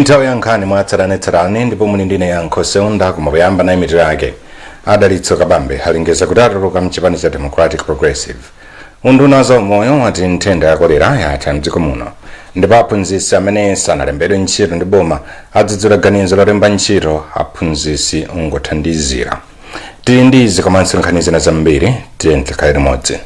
Nthawi ya nkhani mwatsatanetsatane, ndipo muli ndine Yankho Seunda. Koma poyamba, nayi mitu yake. Adalitso Kabambe alengeza kuti atuluka mchipani cha Democratic Progressive. Unduna wa zaumoyo wati nthenda ya kolera yatha mdziko muno, ndipo aphunzitsi amene sanalembedwe ntchito ndi boma adzudzula ganizo lolemba ntchito aphunzitsi ongothandizira. Tili ndi izi komanso nkhani zina zambiri. Tiye tikhale limodzi.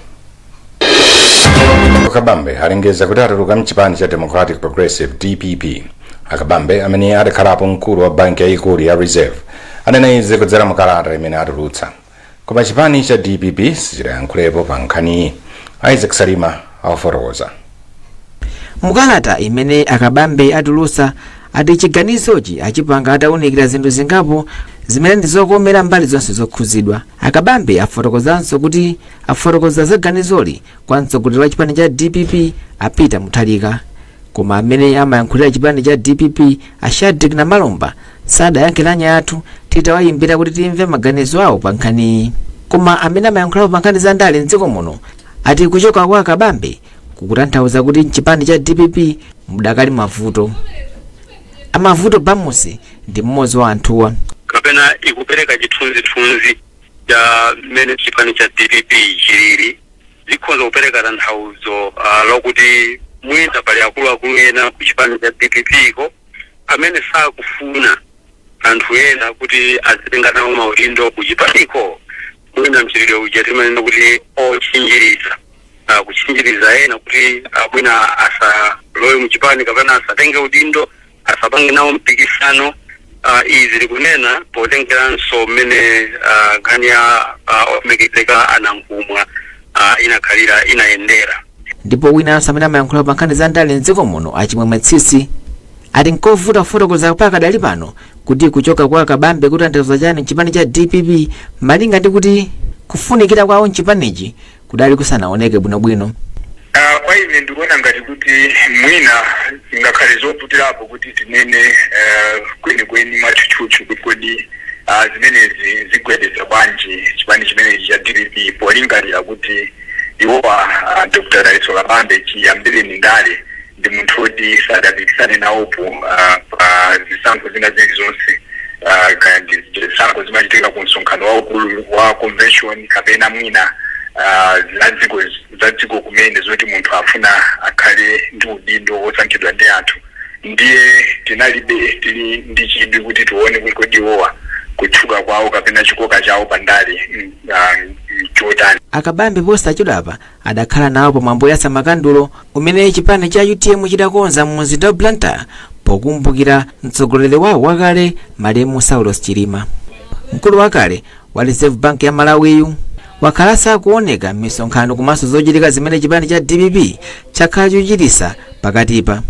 Kabambe alengeza kuti atuluka mchipani cha Democratic Progressive, DPP. Akabambe, amene adakhalapo mkulu wa banki yayikulu ya Reserve, anena izi kudzera mu kalata imene atulutsa, koma chipani cha DPP sichidayankhulepo pa nkhaniyi. Isaac Salima awafotokoza. Mukalata imene Akabambe atulutsa, ati chiganizochi achipanga atawunikira zinthu zingapo zimene ndi zokomera mbali zonse zokhuzidwa. Akabambe afotokozanso kuti afotokoza za ganizoli kwa mtsogoleri wa chipani cha DPP, a Peter Mutharika, koma amene amayankhulira chipani cha DPP, a Shadric Namalomba, sadayankhe lamya yathu titawayimbira kuti timve maganizo awo pa nkhaniyi. Koma amene amayankhulapo pa nkhani za ndale mdziko muno ati kuchoka kwa Akabambe kukutanthauza kuti mchipani cha DPP mudakali mavuto. Amavuto Bamusi ndi mmodzi wa anthuwa. Kapena ikupereka chithunzithunzi cha mmene chipani cha DPP chilili. Zikhoza kupereka tanthauzo lokuti mwina pali akuluakulu ena ku chipani cha DPP ko amene sakufuna anthu ena kuti azitenga nawo maudindo ku chipaniko. Mwina mchitidwe uja timanena kuti ochinjiriza, kuchinjiriza ena kuti mwina asalowe muchipani kapena asatenge udindo, asapange nawo mpikisano. Izi likunena potengeranso mmene nkhani ya olemekezeka Anankhumwa inakhalira, inayendera. Ndipo winanso amene amayankhula pa nkhani za ndale mdziko muno, Achimwemwe Tsitsi, ati nkovuta kufotokoza pakadali pano kuti kuchoka kwa Kabambe kutanthauza chani mchipani cha DPP, malinga ndi kuti kufunikira kwawo mchipanichi kudali kusanaoneke bwinobwino. Kwa ine ndikuona ngati kuti mwina ngakhale zovutirapo kuti tinene kwenikweni mwatchutchutchu kuti kodi zimenezi zigwedeza bwanji chipani chimenechi cha DPP, polingalira kuti iwowa Dr. Dalitso Kabambe chiyambireni ndale ndi munthu woti sadapikisane nawopo pa zisankho zina zilizonse, kaya ndi zisankho zimachitika ku msonkhano waukulu wa convention kapena mwina za dziko kumene zoti munthu afuna akhale ndi udindo wosankhidwa ndi anthu. Ndiye tinalibe tili ndi chidwi kuti tione kuti kodi iwowa kutchuka kwawo kapena chikoka chawo pandale chotani. Akabambe posachedwapa adakhala nawo pamwambo oyatsa makandulo umene chipani cha UTM chidakonza mu mzinda wa Blantyre pokumbukira mtsogoleri wawo wakale, malemu Saulos Chilima. Mkulu wakale wa Reserve Bank ya Malawiyu wakhala sakuoneka m'misonkhano komanso zochitika zimene chipani cha DPP chakhala chochitisa pakatipa.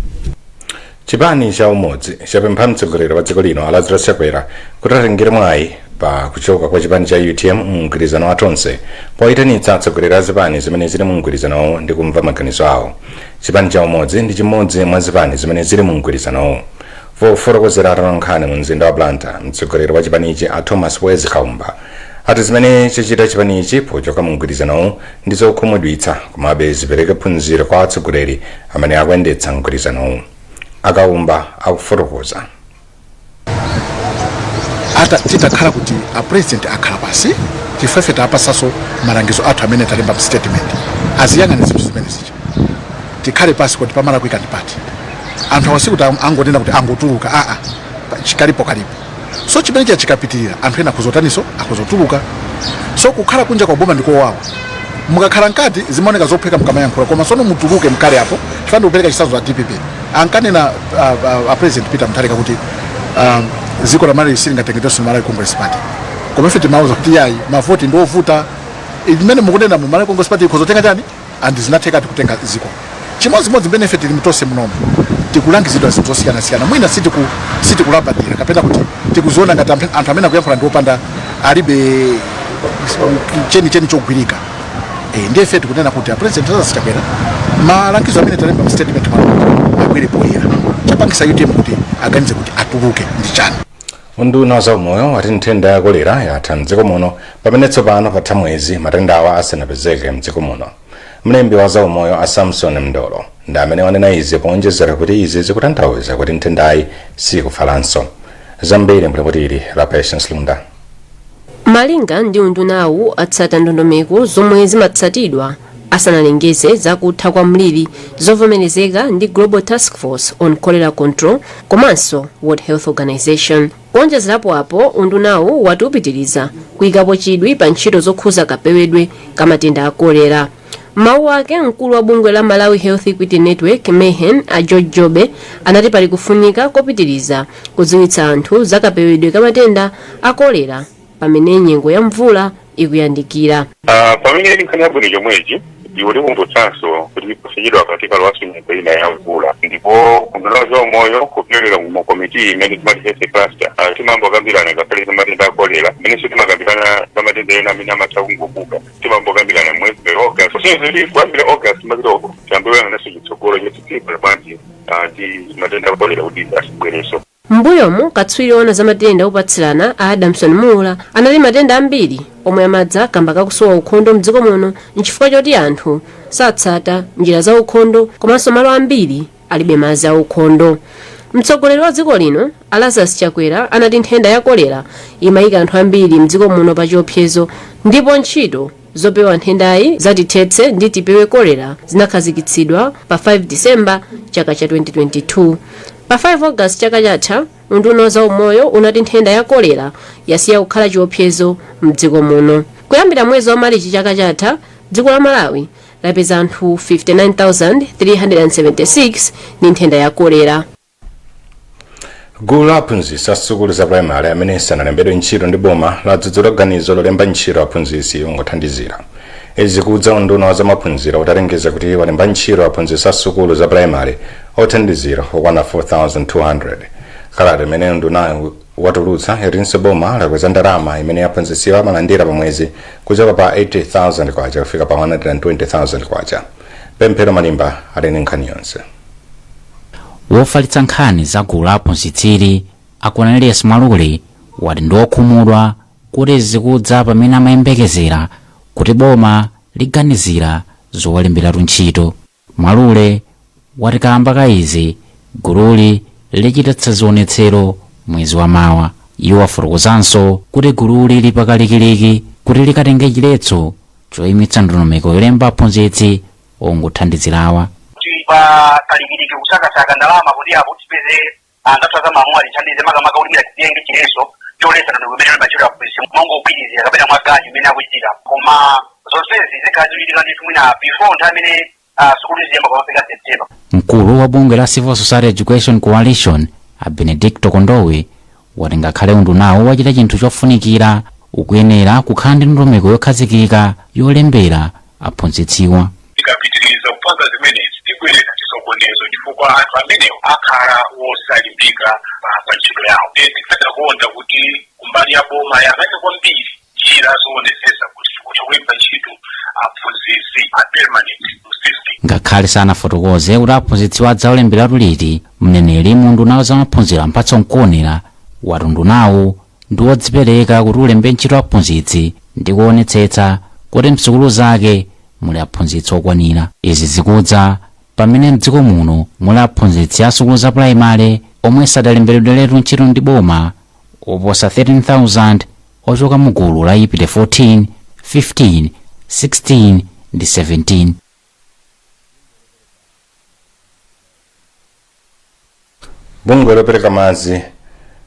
Chipani cha Umodzi chapempha mtsogoleri wa dziko lino, Lazarus Chakwera, kuti atengere mwayi pa kuchoka kwa chipani cha UTM mu mgwirizano wa Tonse poyitanitsa atsogoleri a zipani zimene zili mu mgwirizanowo ndi kumva maganizo awo. Chipani cha Umodzi ndi chimodzi mwa zipani zimene zili mu mgwirizanowo. Pofotokozera atolankhani mu mzinda wa Blantyre, mtsogoleri wa chipanichi, a Thomas Wezi Kaumba, ati zimene chachita chipanichi pochoka mu mgwirizanowu ndi zokhumudwitsa, komabe zipereke phunziro kwa atsogoleri amene akuyendetsa mgwirizanowu. Akaumba akufotokoza. Ata titakhala kuti a president akhala pasi, chifukwa ife tapasaso malangizo athu amene talemba mu statement, aziyang'ana zinthu zimene zija, tikhale pasi kuti pamalakwika ndi pati. Anthu awa sikuti angonena kuti angotuluka, aa, chikalipo kalipo. So chimene chikapitirira, anthu ena akuzotaniso, akuzotuluka. So kukhala kunja kwa boma ndikowawa. Mukakhala mkati zimaoneka zophweka mukamayankhula, koma sono mutuluke mkale apo. Chifukwa ndikupereka chitsanzo, a DPP ankanena, a President Peter Mutharika, kuti dziko la Malawi silingatengedwenso Malawi Congress Party, koma ife timauza kuti yayi, mavoti ndi ovuta imene mukunena mu Malawi Congress Party ikhozotenga chani, and zinatheka tikutenga dziko. Chimodzimodzi mmene ife tili mtonse munomu, tikulangizidwa zinthu zosiyanasiyana, mwina sitikulabadira kapena kuti tikuziona ngati anthu amene akuyankhula ndi opanda, alibe chenicheni chogwirika. Ndiye ife tikunena kuti a President Lazarus Chakwera, malangizo amene talemba mu statement mwano abwere poyera. Chapangisa UTM kuti aganize kuti atuluke ndi chani? Unduna wa zaumoyo wati nthenda ya kolera yatha mdziko muno, pamene tsopano patha mwezi matendawa asanapezeke mdziko muno. Mlembi wa zaumoyo a Samson Mndolo ndi amene wanena izi, powonjezera kuti izi zikutanthauza kuti nthendayi sikufalanso. Zambiri mlipotili la Patience Lunda. Malinga ndi undunawu, atsata ndondomeko zomwe zimatsatidwa asanalengeze zakutha kwa mliri, zovomerezeka ndi Global Task Force on Cholera Control komanso World Health Organization. Kuonjezerapo apo, undunawu wati upitiriza kuyikapo chidwi pa ntchito zokhuza kapewedwe ka matenda a kolera. Mawu ake, mkulu wa bungwe la Malawi Health Equity Network, MEHEN, a George Jobe, anati pali kufunika kopitiriza kudziwitsa anthu za kapewedwe ka matenda a kolera pamene nyengo ya mvula ikuyandikira. Pamene ili nkhani yabwino chomwechi, iwo tikumbutsanso kuti posachedwa katikalowanso nyengo ina ya mvula, ndipo unduna za umoyo kupyolera mu komiti imene timati health cluster, timambokambirana ngakhale za matenda a kolera, imenenso timakambirana za matenda ena amene amatha kungobuka. Timambokambirana mwezi August, kusonyeza kuti kuyambira August mapitoko tiyamboyang'ananso chitsogolo choti tibwera bwanji ndi matenda a kolera kuti asibwerenso. Mbuyomu, katswiri ona za matenda opatsirana a Adamson Muula anati matenda ambiri omwe amadza kamba kakusowa ukhondo mdziko muno nchifukwa choti anthu satsata njira za ukhondo komanso malo ambiri alibe madzi a ukhondo. Mtsogoleri wa dziko lino a Lazarus Chakwera anati nthenda ya kolera imayika anthu ambiri mdziko muno pa chiopsezo, ndipo ntchito zopewa nthendayi zatithetse ndi tipewe kolera zinakhazikitsidwa pa 5 Disemba chaka cha 2022. Pa 5 August chaka chatha, unduna za umoyo unati nthenda ya kolera yasiya kukhala chiopsezo mdziko muno. Kuyambira mwezi wa Marichi chaka chatha, dziko la Malawi lapeza anthu 59,376 ndi nthenda ya kolera. Gulu la aphunzitsi a sukulu za primary amene sanalembedwe ntchito ndi boma ladzudzula ganizo lolemba ntchito aphunzitsi ongothandizira. Izi kudza unduna wa zamaphunziro utalengeza kuti walemba ntchito aphunzitsi a sukulu za primary othandizira okwana 4200. Kalata imene undunayo watulutsa yatinso boma lakweza ndalama imene aphunzitsiwa amalandira pa mwezi kuchoka pa 80,000 kwacha kufika pa 120,000 kwacha. Pemphero Malimba ali ndi nkhani yonse. Wofalitsa nkhani za gulu la aphunzitsiri a Cornelius Malule wati ndi okhumudwa kuti zikudza pamene amayembekezera kuti boma liganizira zowalemberatu ntchito. Malule wati kamba ka izi, gululi lichititsa zionetsero mwezi wa mawa. Iwo afotokozanso kuti gululi lipakalikiliki kuti likatenge chiletso choyimitsa ndondomeko yolemba aphunzitsi ongothandizirawa. Tili pa kalikiliki kusakasaka ndalama kuti apo tipeze anzathu azamamuwa lithandize, makamaka kuti titenge chiletso choletsa ndondomeko imene yolemba ntchito aphunzitsi mongogwirizira kapena mwaganyu imene akuchitira. Koma zonsezi zikhala zikuchitika ndithu mwina before nthawi imene sukulu ziyamba pamafika September. Mkulu wa bungwe la Civil Society Education Coalition a Benedicto Kondowe wati ngakhale undunawo wachita chinthu chofunikira, ukuyenera kukhala ndi ndondomeko yokhazikika yolembera aphunzitsiwa. Tikapitiriza kupanga zimenezi, tibweretsa chisokonezo chifukwa anthu amenewo akhala wosalimbika pa ntchito yawo. Tikadakonda kuti kumbali ya boma yang'ane kwambiri njira zoonetsetsa kuti tikutha kulemba ntchito aphunzitsi a permanent mu system. Ngakhale sanafotokoze kuti aphunzitsiwa adzawalemberatu liti, mneneri mu unduna za maphunziro Mphatso Nkuonera wati undunawo ndi wodzipereka kuti ulembe ntchito aphunzitsi ndi kuonetsetsa kuti msukulu zake muli aphunzitsi okwanira. Izi zikudza pamene mdziko muno muli aphunzitsi a sukulu za pulaimale omwe sadalemberedweretu ntchito ndi boma oposa 13,000 ochoka mu gulu la IPTE 14, 15, 16 ndi 17. Bungwe lopereka madzi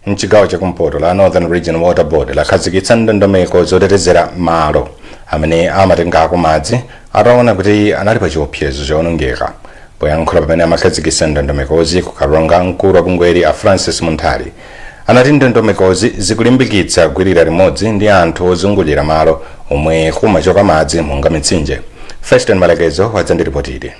mchigawo chakumpoto la Northern Region Water Board lakhazikitsa ndondomeko zotetezera malo amene amatengako madzi ataona kuti anali pa chiopsezo chowonongeka. Poyankhula pamene amakhazikitsa ndondomekozi ku Karonga, mkulu wa bungweli a Francis Munthali anati ndondomekozi zikulimbikitsa kugwirira limodzi ndi anthu ozungulira malo omwe kumachoka madzi monga mitsinje. Feston Malekezo wadzandiripotiri.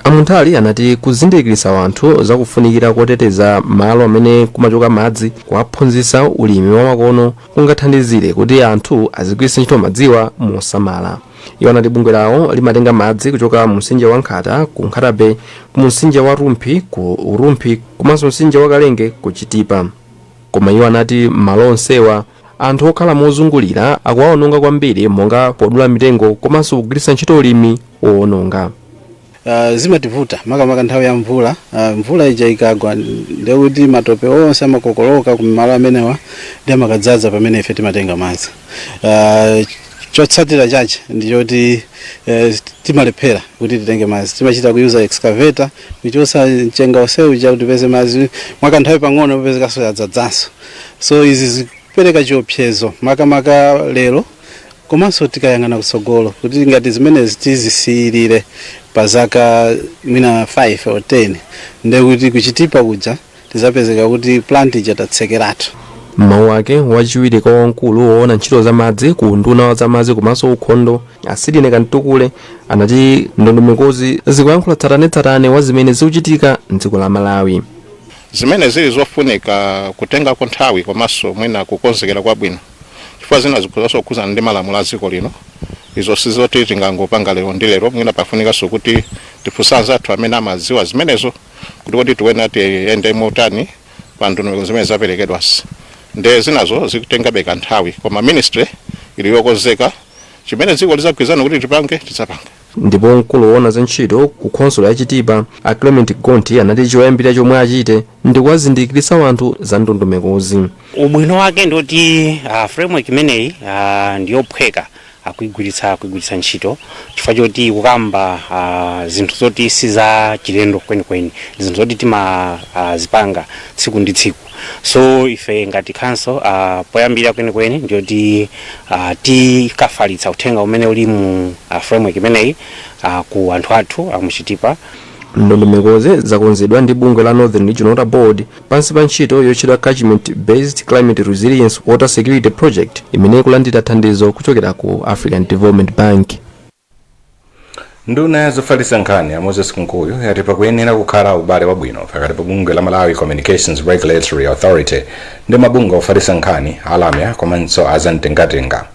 A Munthali anati kuzindikiritsa anthu zakufunikira koteteza malo amene kumachoka madzi, kuwaphunzitsa ulimi wamakono kungathandizire kuti anthu azigwiritsa ntchito madziwa mosamala. Iwo anati bungwe lawo limatenga madzi kuchoka mu mtsinje wa Nkhata ku Nkhata Bay, ku mtsinje wa Rumphi ku Rumphi komanso mtsinje wa Kalenge ku Chitipa. Koma iwo anati malo onsewa Anthu okhala mozungulira akuwawononga kwambiri, monga podula mitengo komanso kugwiritsa ntchito ulimi wowononga. Zimativuta makamaka nthawi ya mvula. Mvula ija ikagwa, ndekuti matope onse amakokoloka kumalo amenewa ndi amakadzaza pamene ife timatenga madzi. Chotsatira chache ndichoti timalephera kuti titenge madzi, timachita kuyuza excavator kuchosa mchenga onsewu uja kuti tipeze madzi. Mwakanthawi pang'ono popezekanso yadzadzanso. So izi zikupereka chiopsezo makamaka lero, komanso tikayang'ana kutsogolo kuti ngati zimenezi tizisiyirire pa zaka mwina 5 or 10, ndekuti kuchitipa kuja tizapezeka kuti plant ija tatsekeratu. Mawu ake, wachiwiri kwa wamkulu woona ntchito za madzi ku unduna wa zamadzi komanso ukhondo, Asidine Kantukule, anati ndondomekozi zikuyankhula tsatanetsatane wa zimene zikuchitika mdziko la Malawi. Zimene zili zofunika kutengako nthawi komanso mwina kukonzekera kwabwino, chifukwa zina zikhozanso kukhuzana ndi malamulo a dziko lino. Izo sizoti tingangopanga lero ndi lero. Mwina pafunikanso kuti tifunse anzathu amene amadziwa zimenezo kuti kodi tiwena tiyende motani pa ndondomeko zimene zaperekedwasi. Nde zinazo zikutengabe kanthawi, koma ministry ili yokonzeka. Chimene dziko lizagwirizana kuti tipange, tidzapanga. Ndipo mkulu woona za ntchito ku khonsolo ya Chitipa, a Clement Gonti, anati choyambira chomwe achite ndi kuwazindikiritsa anthu za ndondomekozi. Ubwino wake ndoti framework imeneyi ndiyophweka akuigwiritsa kuigwiritsa ntchito, chifukwa choti kukamba zinthu zoti si za chilendo kwenikweni, ndi zinthu zoti timazipanga tsiku ndi tsiku. So ife ngati council, poyambira kwenikweni ndiyoti tikafalitsa uthenga umene uli mu framework imeneyi ku anthu athu amuchitipa. Ndondomekozi zakonzedwa ndi bungwe la Northern Regional Water Board pansi pa ntchito yotchedwa Catchment Based Climate Resilience Water Security Project, imene ikulandira thandizo kuchokera ku African Development Bank. Nduna ya zofalitsa nkhani ya Moses Kunkuyu yati pakuyenera kukhala ubale wabwino pakati pa bungwe la Malawi Communications Regulatory Authority ndi mabungwe ofalitsa nkhani alamya komanso azamtengatenga.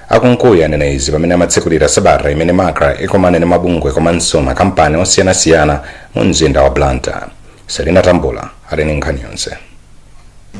Akunkuyu anena izi pamene amatsekulira sabata imene MACRA ikumane ndi mabungwe komanso makampani osiyanasiyana mu mzinda wa Blantyre. Selina Tambula ali ndi nkhani yonse.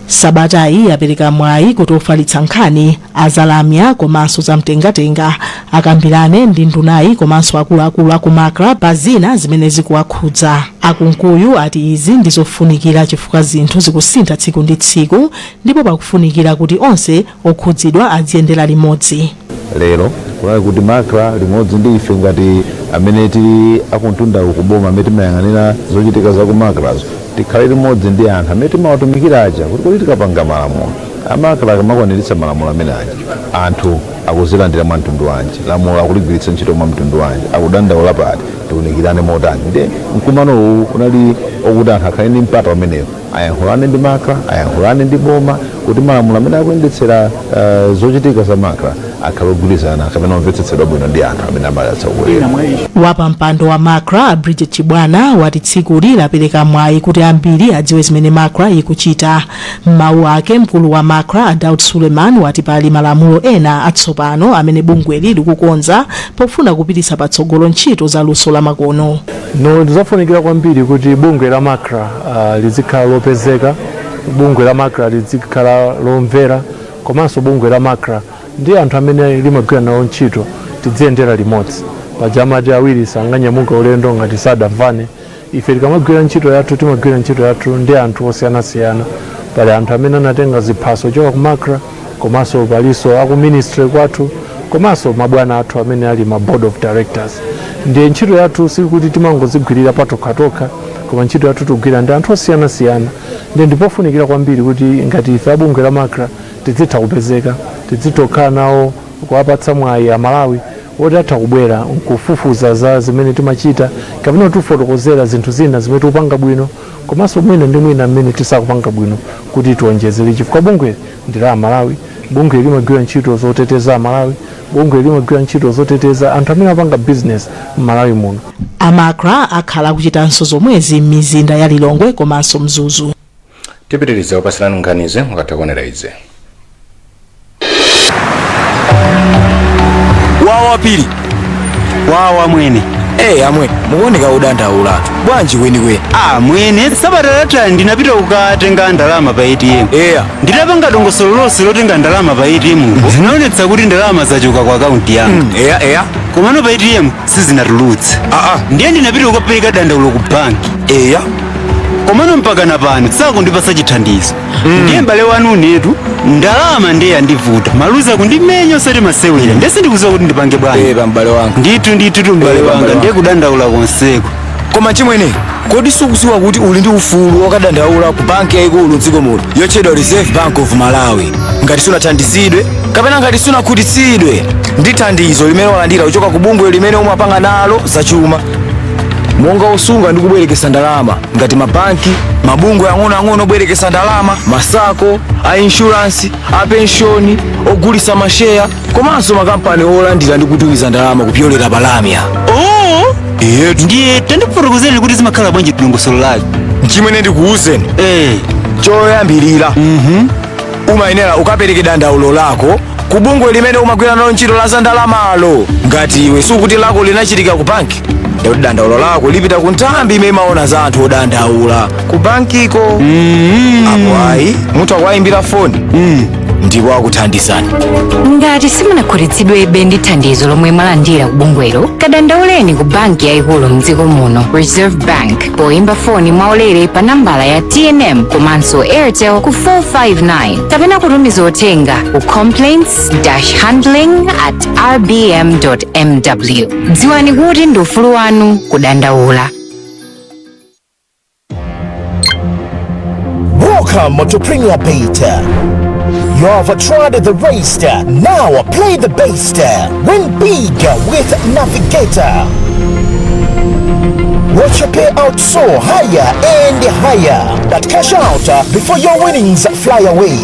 Sabatayi yapereka mwayi kuti ofalitsa nkhani, azalamya komanso zamtengatenga akambirane ndi ndunayi komanso akuluakulu aku MACRA pa zina zimene zikuwakhudza. Akunkuyu ati izi ndizofunikira chifukwa zinthu zikusintha tsiku ndi tsiku, ndipo pakufunikira kuti onse okhudzidwa aziyendera limodzi. Lero kunali kuti MACRA limodzi ndi ife ngati amene tili akuntunda kuboma, amene timayang'anira zochitika za ku MACRAzo, tikhale limodzi ndi anthu amene timawatumikira aja kuti kodi tikapanga malamulo, aMACRA akamakwaniritsa malamulo amene aja, anthu akuzilandira mwa mtundu wanji? Lamulo akuligwiritsa ntchito mwa mtundu wanji? Akudandaula pati? Tiunikirane motani? Ndiye mkumano uwu unali okuti anthu akhale ndi mpata umenewo, ayankhulane ndi MACRA, ayankhulane ndi boma, kuti malamulo amene akuyendetsera zochitika za MACRA akhale ogwirizana kapena omvetsetsedwa bwino ndi anthu amene amatsogolera. Wapampando wa MACRA, Bridget Chibwana, wati tsikuli lapereka mwayi kuti ambiri adziwe zimene MACRA ikuchita. M'mawu ake, mkulu wa MACRA, Daud Suleiman, wati pali malamulo ena atsopano amene bungweli likukonza pofuna kupititsa patsogolo ntchito za luso la makono. No, ndizofunikira kwambiri kuti bungwe la MACRA lizikhala lopezeka, bungwe la MACRA lizikhala lomvera, komanso bungwe la MACRA ndi anthu amene limagwira nawo ntchito tiziyendera limodzi. Paja amati awiri sanganyamuka ulendo ngati sadamvane. Ife tikamagwira ntchito yathu, timagwira ntchito yathu ndi anthu osiyanasiyana. Pali anthu amene anatenga ziphaso kuchoka ku MACRA, komanso palinso aku ministry kwathu, komanso mabwana athu amene ali ma board of directors. Ndiye ntchito yathu sikuti timangozigwirira patokhatokha, koma ntchito yathu tikugwira ndi anthu osiyanasiyana. Ndiye ndipofunikira kwambiri kuti ngati ife abungwe la MACRA tizitha kupezeka, tizitha kukhala nawo, kuwapatsa mwayi Amalawi woti atha kubwera nkufufuza za zimene timachita kapena kutifotokozera zinthu zina zimene tikupanga bwino, komanso mwina ndi mwina mmene tisakupanga bwino kuti tionjezere, chifukwa bungwe ndi la Amalawi. Bungwe limagwira ntchito zoteteza Amalawi, bungwe limagwira ntchito zoteteza anthu amene apanga business m'Malawi muno. AMACRA akhala akuchitanso zomwezi m'mizinda ya Lilongwe komanso Mzuzu. Tipitiriza kupasirani nkhanizi mukatha kuonera izi. Wawa pili, wawa mwene. Hey, amwe mukuoneka udandaulatu. Bwanji weniweni? Ah, mwene, sabata latha ndinapita kukatenga ndalama pa ATM. Eya. Nditapanga dongosolo lonse lotenga ndalama pa ATM, zinaonetsa kuti ndalama zachoka ku akaunti yanga. Eya eya. Komano pa ATM sizinatulutse. Aa. Ndiye ndinapita kukapereka dandaulo ku banki. Eya. Komano mpaka na pano sakundipasa chithandizo. Ndiye m'bale wanu unetu ndalama ndiye yandivuta, maluza kundimenya osati masewera. Ndiye sindikudziwa kuti ndipange bwanji. Epa m'bale wanga. Ndithu ndithu tu m'bale Epa, wanga, m'bale ndiye kudandaula konseko. Koma chimwene, kodi sukudziwa kuti uli ndi ufulu okadandaula ku banki yayikulu mdziko muno yotchedwa Reserve Bank of Malawi ngati sunathandizidwe kapena ngati sunakhutitsidwe ndi thandizo limene walandira kuchoka ku bungwe limene umapanga nalo zachuma, monga osunga ndi kubwerekesa ndalama ngati mabanki, mabungwe ang'onoang'ono obwerekesa ndalama, ma SACCO, a insurance, a penshoni, ogulitsa masheya komanso makampani olandira ndi kutumiza ndalama kupyolera palamya? Oh. Iyetu. Ndiye tandifotokozereni kuti zimakhala bwanji dongosolo lake. Chimwene, ndikuwuzeni. Choyambirira, umayenera ukapereke dandaulo lako ku bungwe limene umagwira nalo ntchito la za ndalamalo. Ngati iwe sukuti lako linachitika ku banki, ndikuti dandaulo lako lipita ku nthambi imene imaona za anthu odandaula ku bankiko. Apo ayi, mutha kuwayimbira foni ndipo akuthandizani. Ngati simunakhutitsidwebe ndi thandizo lomwe mwalandira ku bungwelo, kadandauleni ku banki yayikulu mdziko muno, Reserve Bank, poyimba foni mwaulere pa nambala ya TNM komanso Airtel ku 459 kapena kutumiza uthenga ku complaints-handling@rbm mw. Dziwani kuti ndi ufulu wanu kudandaula. Welcome to Premier Bet. You have tried the race, now play the best. Win big with Navigator. Watch your payout soar higher and higher. But cash out before your winnings fly away.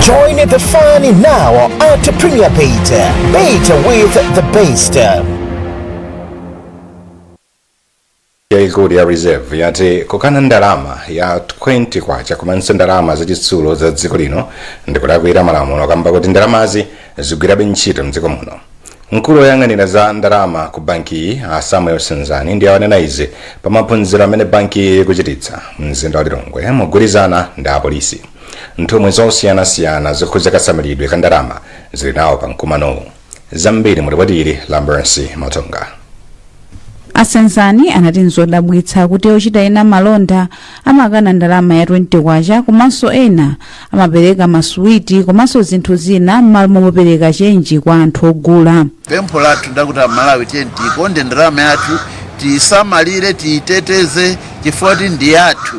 Join the fun now at Premier Bet. Bet with the best. Yaikulu ya Reserve yati kukana ndalama ya 20 kwacha komanso ndalama zachitsulo za dziko lino ndikulakwira malamulo kamba kuti ndalamazi zigwirabe ntchito mdziko muno. Mkulu woyang'anira za ndalama ku bankiyi, a Samuel Senzani, ndi awanena izi pa maphunziro amene bankiyi ikuchititsa mzinda wa Lilongwe mogwirizana ndi apolisi. Nthumwi zosiyanasiyana zokhudza kasamalidwe ka ndalama zili nawo pa mkumanowu. Zambiri mu ripoti ili la Mercy Matonga. Asenzani anati nzodabwitsa kuti ochita ena malonda amakana ndalama ya 20 kwacha komanso ena amapereka masuwiti komanso zinthu zina m'malo mopereka chenji kwa anthu ogula. Pempho lathu ndakuti Amalawi, tiye tiyikonde ndalama yathu, tiyisamalire, tiyiteteze chifukwa kuti ndi yathu.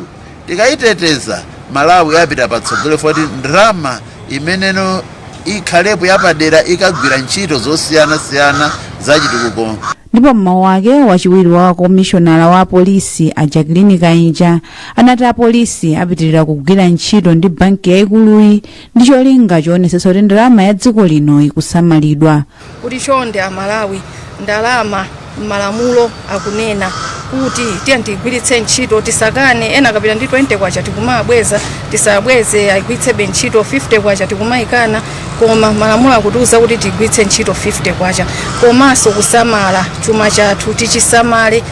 Tikayiteteza, Malawi yapita patsogolo chifukwa kuti ndalama imeneno ikhalepo yapadera, ikagwira ntchito zosiyanasiyana zachitukuko. Ndipo mmawu ake, wachiwiri wa komishonala wa apolisi a Jacqueline Kainja anati apolisi apitirira kugwira ntchito ndi banki yayikuluyi ndi cholinga choonetsetsa kuti ndalama ya dziko lino ikusamalidwa. Kuti chonde Amalawi, ndalama m'malamulo akunena kuti tiye tigwiritse ntchito, tisakane. Ena akapita ndi 20 kwacha tikumabweza, tisabweze, ayigwiritsebe ntchito. 50 kwacha tikumayikana, koma malamulo akutiuza kuti tigwiritse ntchito 50 kwacha, komanso kusamala chuma chathu, tichisamale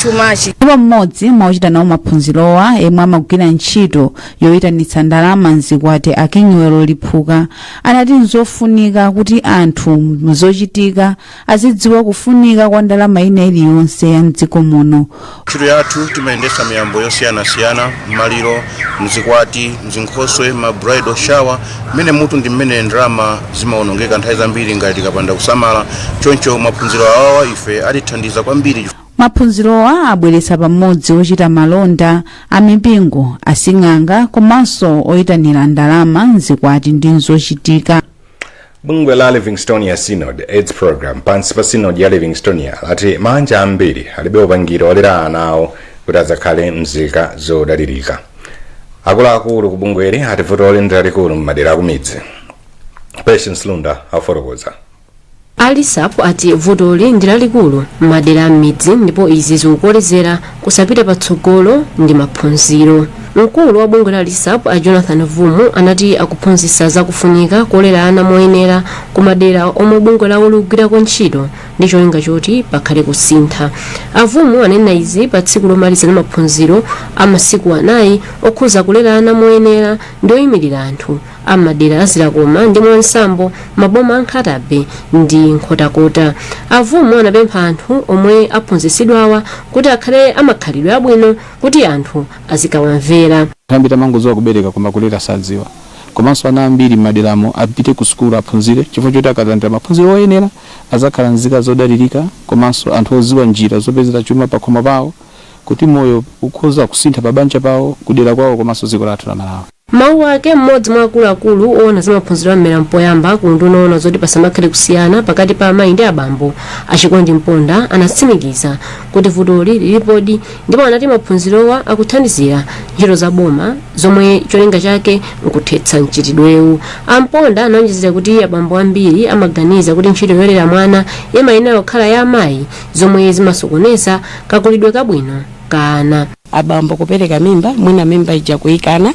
chumachi. Ndipo mmodzi mwa ochita nawo maphunzirowa, yemwe amagwira ntchito yoyitanitsa ndalama mzikwati, Akinywero Liphuka, anati nzofunika kuti anthu mzochitika azidziwa kufunika kwa ndalama ina iliyonse ya mdziko muno. Ntchito yathu timayendetsa miyambo yosiyanasiyana, maliro, mzikwati, mzinkhoswe, ma bridal shower, mmene mutu ndi mmene ndalama zimawonongeka nthawi zambiri ngati tikapanda kusamala. Choncho maphunziro awawa ife atithandiza kwambiri. Maphunzirowa abweretsa pamodzi ochita malonda, amipingo, asing'anga komanso oyitanira ndalama mzikwati ndi nzochitika. Bungwe la Livingstonia Synod AIDS Program pansi pa Synod ya Livingstonia lati mabanja ambiri alibe upangiro olera ana awo kuti adzakhale mzika zodalirika. Akuluakulu ku bungweli ati vutoli ndi lalikulu m'madera akumidzi. Patience Lunda afotokoza. Alisap ati vutoli ndi lalikulu m'madera am'midzi ndipo izi zikukolezera kusapita patsogolo ndi maphunziro. Mkulu wa bungwe la Alisap, a Jonathan Vumu, anati akuphunzitsa zakufunika kolera ana moyenera ku madera omwe bungwe lawo likugwirako ntchito. Ndi cholinga choti pakhale kusintha. Avumu anena izi pa tsiku lomaliza la maphunziro a masiku 4 okhuza kulera ana moyenera ndi oyimirira anthu amadera a Zilakoma ndi Mwansambo, maboma a Nkhata Bay ndi Nkhotakota. Avumu anapempha anthu omwe aphunzitsidwawa kuti akhale amakhalidwe abwino kuti anthu azikawamvera. Nthambi tamangodziwa kubereka koma kulera sadziwa. Komanso ana ambiri m'maderamo apite ku sukulu, aphunzire, chifukwa choti akalandira maphunziro oyenera azakhala nzika zodalirika komanso anthu odziwa njira zopezera chuma pakhomo pawo, kuti moyo ukhoza kusintha pa banja pawo, kudera kwawo komanso dziko lathu la Malawi. Mawu ake, mmodzi mwa akuluakulu oona za maphunziro a mmera mpoyamba ku unduna oona zoti pasamakhale kusiyana pakati pa amayi ndi abambo, Achikondi Mponda, anatsimikiza kuti vutoli lilipodi ndipo anati maphunzirowa akuthandizira ntchito za boma zomwe cholinga chake nkuthetsa mchitidwewu. Amponda anaonjezera kuti abambo ambiri amaganiza kuti ntchito yolera mwana imayenera kukhala ya amayi, zomwe zimasokoneza kakulidwe kabwino ka ana. Abambo kupereka mimba, mwina mimba ija kuyikana,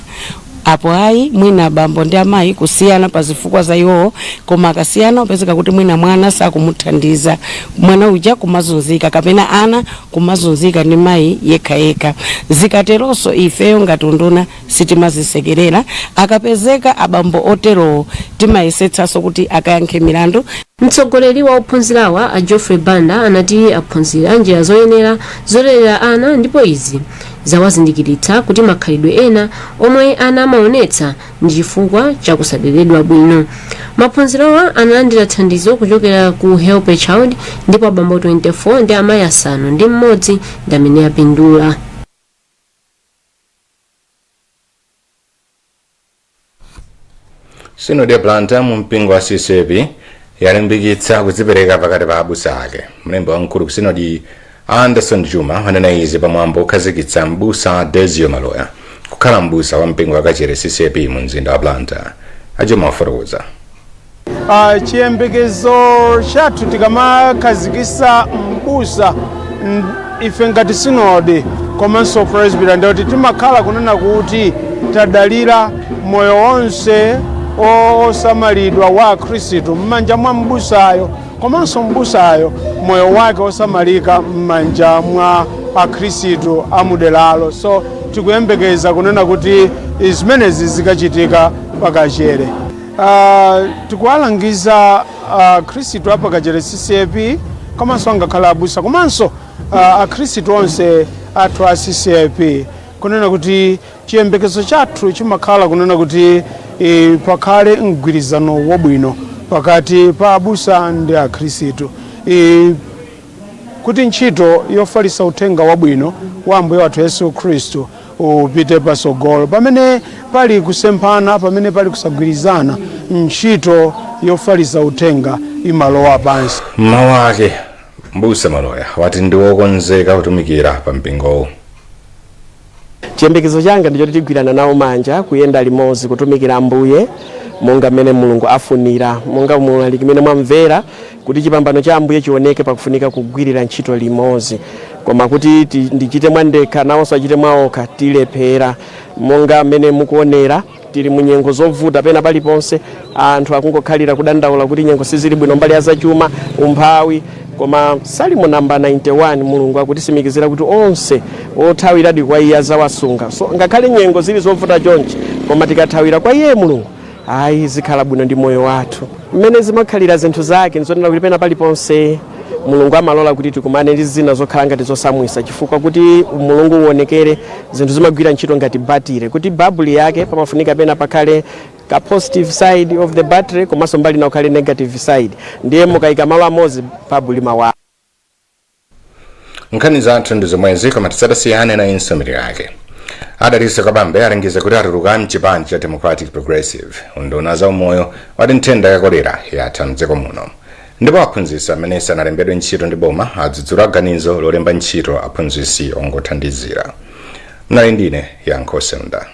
apo ayi mwina abambo ndi amayi kusiyana pa zifukwa za iwowo. Koma akasiyana, upezeka kuti mwina mwana sakumuthandiza, mwana uja kumazunzika kapena ana kumazunzika ndi mayi yekhayekha. Zikateronso, ifeyo ngati unduna sitimazisekerera. Akapezeka abambo oterowo, timayesetsanso kuti akayankhe milandu. Mtsogoleri wa ophunzirawa, a Geoffrey Banda, anati aphunzira njira zoyenera zolerera ana ndipo izi zawazindikiritsa kuti makhalidwe ena omwe ana amaonetsa ndi chifukwa chakusaderedwa bwino. Maphunzirowa analandira thandizo kuchokera ku Help a Child ndipo abambo 24 ndi amayi 6 ndi amene apindula. Sinodi ya Blantyre mu mpingo wa CCAP yalimbikitsa kudzipereka pakati pa abusa ake. Mlembi wamkulu ku sinodi, Anderson Juma, wanena izi pamwambo okhazikitsa mbusa Desio Maloya kukhala mbusa wa mpingo wa Kachere CCAP mu mzinda wa Blantyre. Ajuma wafotokoza. Chiyembekezo chathu tikamakhazikisa mbusa, ife ngati sinodi komanso presbyter, ndikuti timakhala kunena kuti tadalira moyo wonse osamalidwa wa Akhristu m'manja mwa mbusayo, komanso mbusayo moyo wake osamalika m'manja mwa Akhristu amuderalo. So tikuyembekeza kunena kuti zimenezi zikachitika pakachere. Tikuwalangiza Akhristu a Pakachere CCAP komanso angakhale abusa komanso Akhristu onse athu a CCAP kunena kuti chiyembekezo chathu chimakhala kunena kuti pakhale mgwirizano wabwino pakati pa abusa ndi Akhristu, kuti ntchito yofalitsa uthenga wabwino wa Ambuye wathu Yesu Khristu upite patsogolo. Pamene pali kusemphana, pamene pali kusagwirizana, ntchito yofalitsa uthenga imalowa pansi. Mawu ake, mbusa Maloya wati ndi wokonzeka kutumikira pa mpingowu. Chiyembekezo changa ndichoti tigwirana nawo manja, kuyenda limodzi, kutumikira Ambuye monga mmene Mulungu afunira, monga mulaliki mmene mwamvera kuti chipambano cha Ambuye chioneke pakufunika kugwirira ntchito limodzi. Koma kuti ndichite mwandekha, nawonso achite mwaokha, tilephera. Monga mmene mukuonera, tili mu nyengo zovuta. Pena paliponse anthu akungokhalira kudandaula kuti nyengo sizili bwino mbali ya zachuma, umphawi. Koma Salimo namba 91, Mulungu akutisimikizira kuti onse othawiradi kwa iye azawasunga. So ngakhale nyengo zili zovuta chonchi, koma tikathawira kwa iye Mulungu, ayi, zikhala bwino ndi moyo wathu. Mmene zimakhalira zinthu zake nzonena kuti pena paliponse Mulungu amalola kuti tikumane ndi zina zokhala ngati zosamwisa, chifukwa kuti Mulungu uonekere. Zinthu zimagwira ntchito ngati battery, kuti babuli yake pamafunika pena pakhale ka positive side of the battery komanso mbali na kukhale negative side. Ndiye mukayika malo amodzi, babuli mawala. Nkhani zathu ndi zomwezi, koma tisadasiyane na insomero yake. Adaliso Kabambe alengeza kuti atuluka mchipani cha Democratic Progressive. Unduna za umoyo wati nthenda ya kolera yatha mdziko muno, ndipo aphunzitsi amene sanalembedwe ntchito ndi boma adzudzula ganizo lolemba ntchito aphunzitsi ongothandizira. Mnali ndine Yankho Semda.